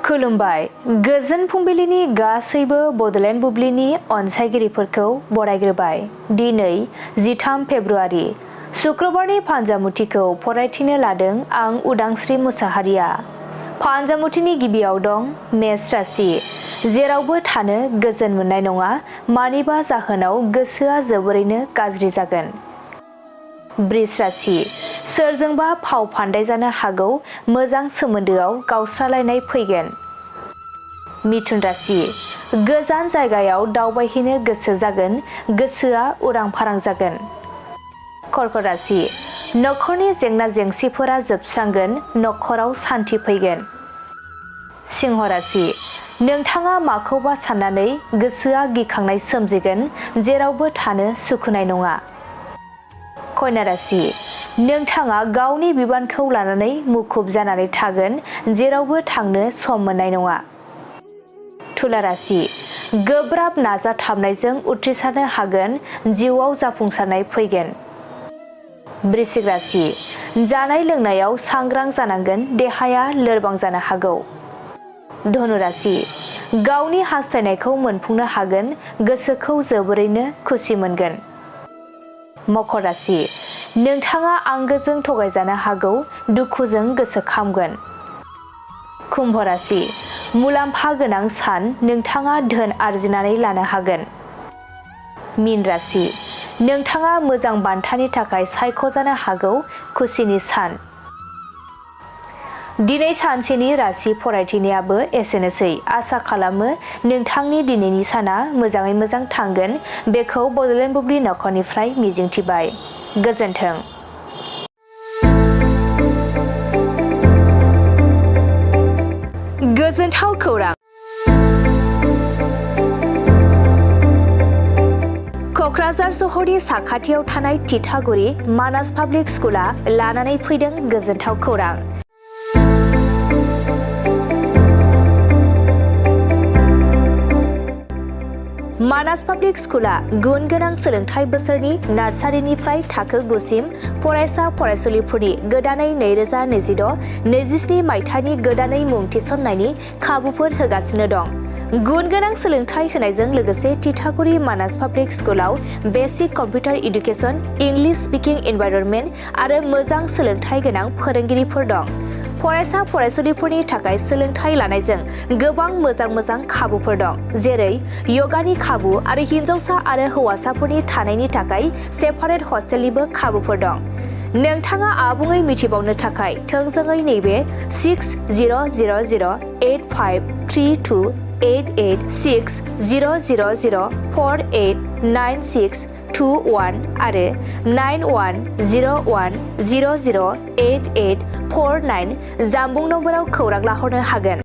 खुलुमबाय गोजोन फुंबिलिनि गासैबो बडलेण्ड बुब्लिनि अनसायगिरिफोरखौ बरायग्रोबाय। दिनै 13 फेब्रुआरि शुक्रबारनि फानजामुथिखौ फरायथिनो लादों आं उदांस्रि मुसाहारिया। फानजामुथिनि गिबियाव दं मेष राशि। जेरावबो थानो गोजोन मोननाय नङा, मानिबा जाहोनाव गोसोआ जोबोरैनो गाज्रि जागोन। बृष राशि। सोरजोंबा फाव फान्दाय जानो हागौ, मोजां सोमोन्दोआव गावस्रालायनाय फैगोन। मिथुन राशि। गोजान जायगायाव दावबायहैनो गोसो जागोन, गोसोआ उरां फारां जागोन। कर्कट राशि। नखरनि जेंना जेंसिफोरा जोबस्रांगोन, नखराव सान्थि फैगोन। सिंह राशि। नोंथाङा माखौबा साननानै गोसोआ गिखांनाय सोमजिगोन, जेरावबो थानो सुखुनाय नङा। कन्या राशि। नोंथाङा गावनि बिबानखौ लानानै मुखुब जानानै थागोन, जेरावबो थांनो सम मोननाय नङा। तुला राशि। गोब्राब नाजाथाबनायजों उथ्रिसारनो हागोन, जिउआव जाफुंसारनाय फैगोन। वृश्चिक राशि। जानाय लोंनायाव सांग्रां जानांगोन, देहाया लोरबां जानो हागौ। धनु राशि। गावनि हास्थायनायखौ मोनफुंनो हागोन, गोसोखौ जोबोरैनो खुसि मोनगोन। मकर राशि। नोंथाङा आंगोजों थगायजानो हागौ, दुखुजों गोसो खामगोन। कुम्भ राशि। मुलाम्फा गोनां सान, नोंथाङा धोन आरजिनानै लानो हागोन। मीन राशि। नोंथाङा मोजां बान्थानि थाखाय सायख'जानो हागौ, खुसिनि सान। दिनै सानसेनि राशि फरायथिनायाबो एसेनोसै। आसा खालामो नोंथांनि दिनैनि साना मोजाङै मोजां थांगोन, बेखौ बडलेण्ड बुब्लि नखरनिफ्राय मिजिंथिबाय। गोजोन्थों। गोजोनथाव खौरां। क'क्राझार सहरनि साखाथियाव थानाय तितागुरि मानास पाब्लिक स्कुला लानानै फैदों गोजोनथाव खौरां। मानास पाब्लिक स्कुला गुन गोनां सोलोंथाइ बोसोरनि नार्सारिनिफ्राय थाखो 9 सिम फरायसा फरायसुलिफोरनि गोदानै 2026-27 मायथाइनि गोदानै मुं थिसननायनि खाबुफोर होगासिनो दं। गुन गोनां सोलोंथाइ होनायजों लोगोसे तितागुरि मानास पाब्लिक स्कुलाव basic computer education, English speaking environment आरो मोजां सोलोंथाइ गोनां फोरोंगिरिफोर दं। फरायसा फरायसुलिफोरनि थाखाय सोलोंथाइ लानायजों गोबां मोजां खाबुफोर दं, जेरै यगानि खाबु आरो हिन्जावसा आरो हौवासाफोरनि थानायनि थाखाय सेपारेट हस्टेलनिबो खाबुफोर दं। नोंथाङा आबुङै मिथिबावनो थाखाय थोंजोङै नैबे 60008532886000489621 आरो 9101008849 जानबुं नम्बराव खौरां लाहरनो हागोन।